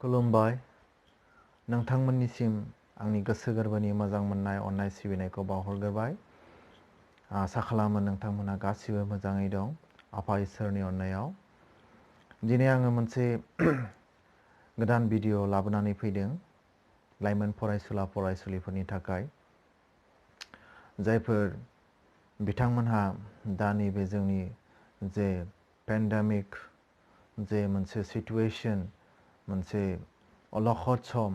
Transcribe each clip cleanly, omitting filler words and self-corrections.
खुलुमबाय नोंथांमोननिसिम आंनि गोसो गोरबोनि मोजां मोननाय अननाय सिबिनायखौ बावहरग्रोबाय। आसा खालामो नोंथांमोना गासिबो मोजाङै दं आफा इसोरनि अननायाव। दिनै आङो मोनसे गोदान भिडिअ लाबोनानै फैदों लाइमोन फरायसुला फरायसुलिफोरनि थाखाय, जायफोर बिथांमोनहा दा नैबे जोंनि जे पेन्डेमिक जे मोनसे सिटुएशन, मोनसे अलखद सम,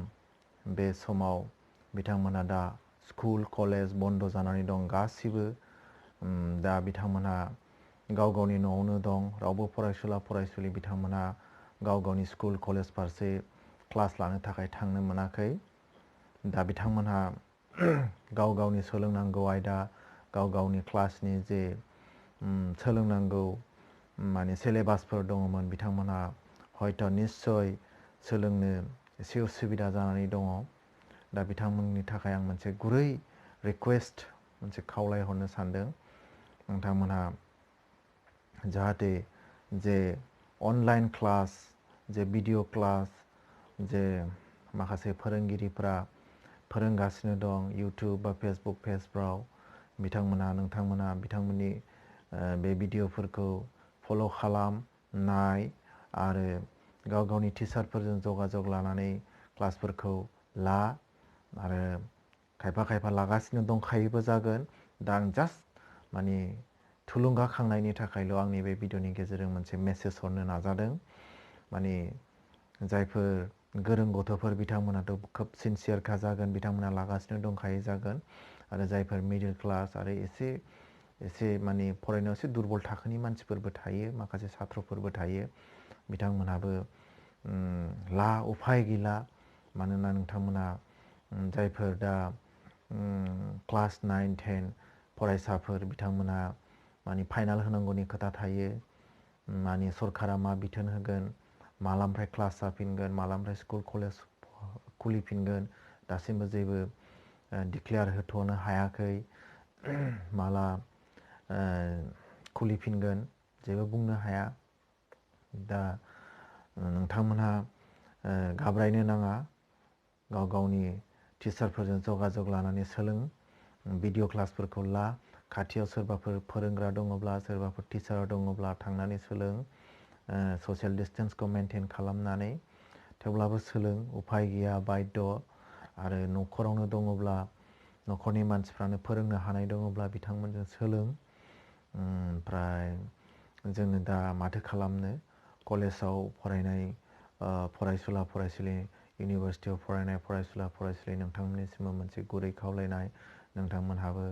बे समाव बिथांमोना दा स्कुल कलेज बन्द जानानै दं गासिबो। दा बिथांमोना गाव गावनि न'आवनो दं, रावबो फरायसुला फरायसुलि बिथांमोना गाव गावनि स्कुल कलेज फारसे क्लास लानो थाखाय थांनो मोनाखै। दा बिथांमोनहा गाव गावनि सोलोंनांगौ आयदा, गाव गावनि क्लासनि जे सोलोंनांगौ माने सिलेबासफोर दङमोन, बिथांमोनहा हयथ' निस्सय सोलोंनो एसे उसुबिदा जानानै दङ। दा बिथांमोननि थाखाय आं मोनसे गुरै रिक्वेस्ट, मोनसे खावलायहरनो सानदों, नोंथांमोनहा जाहाथे जे अनलाइन क्लास, जे भिडिअ क्लास, जे माखासे फोरोंगिरिफ्रा फोरोंगासिनो दं इउटुब बा फेसबुक पेजफ्राव, नोंथांमोना बिथांमोननि बे भिडिअफोरखौ फल' खालाम, नाय आरो गाव गावनि टिचारफोरजों जगाजग लानानै क्लासफोरखौ ला। आरो खायफा लागासिनो दंखायोबो जागोन। दा आं जास्ट माने थुलुंगाखांनायनि थाखायल' आंनि बे भिडिअनि गेजेरजों मोनसे मेसेज हरनो नाजादों। माने जायफोर गोरों गथ'फोर बिथांमोनाथ' खोब सिनसियारखा जागोन, बिथांमोना लागासिनो दंखायो जागोन। आरो जायफोर मिडिल क्लास आरो एसे माने फरायनायाव एसे दुरबल थाखोनि मानसिफोरबो थायो, माखासे साथ्रफोरबो थायो, बिथांमोनहाबो ला उफाय गैला। मानोना नोंथांमोना जायफोर दा क्लास 9, 10 फरायसाफोर बिथांमोना माने फाइनाल होनांगौनि खोथा थायो। माने सरकारा मा बिथोन होगोन, मालानिफ्राय क्लास जाफिनगोन, मालानिफ्राय स्कुल कलेज खुलिफिनगोन, दासिमबो जेबो डिक्लेयार होथ'नो हायाखै। माला खुलिफिनगोन जेबो बुंनो हाया। दा नोंथांमोनहा घाबरायनो नाङा, गाव गावनि टिचारफोरजों जगाजग लानानै सोलों, भिडिअ क्लासफोरखौ ला। खाथियाव सोरबाफोर फोरोंग्रा दङब्ला, सोरबाफोर टिचार दङब्ला थांनानै सोलों, ससियेल डिस्टेन्सखौ मेनटेन खालामनानै। थेवब्लाबो सोलों, उफाय गैया, बायध'। आरो न'खरावनो दङब्ला, न'खरनि मानसिफ्रानो फोरोंनो हानाय दङब्ला बिथांमोनजों सोलों। ओमफ्राय जोङो दा माथो खालामनो, कलेजाव फरायनाय फरायसुला फरायसुलि, इउनिभारसिटियाव फरायनाय फरायसुला फरायसुलि, नोंथांमोननिसिमबो मोनसे गुरै खावलायनाय, नोंथांमोनहाबो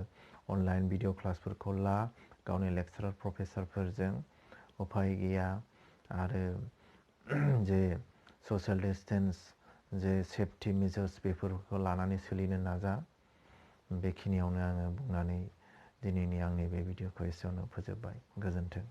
अनलाइन भिडिअ क्लासफोरखौ ला गावनि लेक्सारार प्रफेसारफोरजों। उफाय गैया। आरो जे ससियेल डिस्टेन्स, जे सेफटि मेजार्स, बेफोरखौ लानानै सोलिनो नाजा। बेखिनियावनो आङो बुंनानै दिनैनि आंनि बे भिडिअखौ एसेयावनो फोजोबबाय। गोजोन्थों।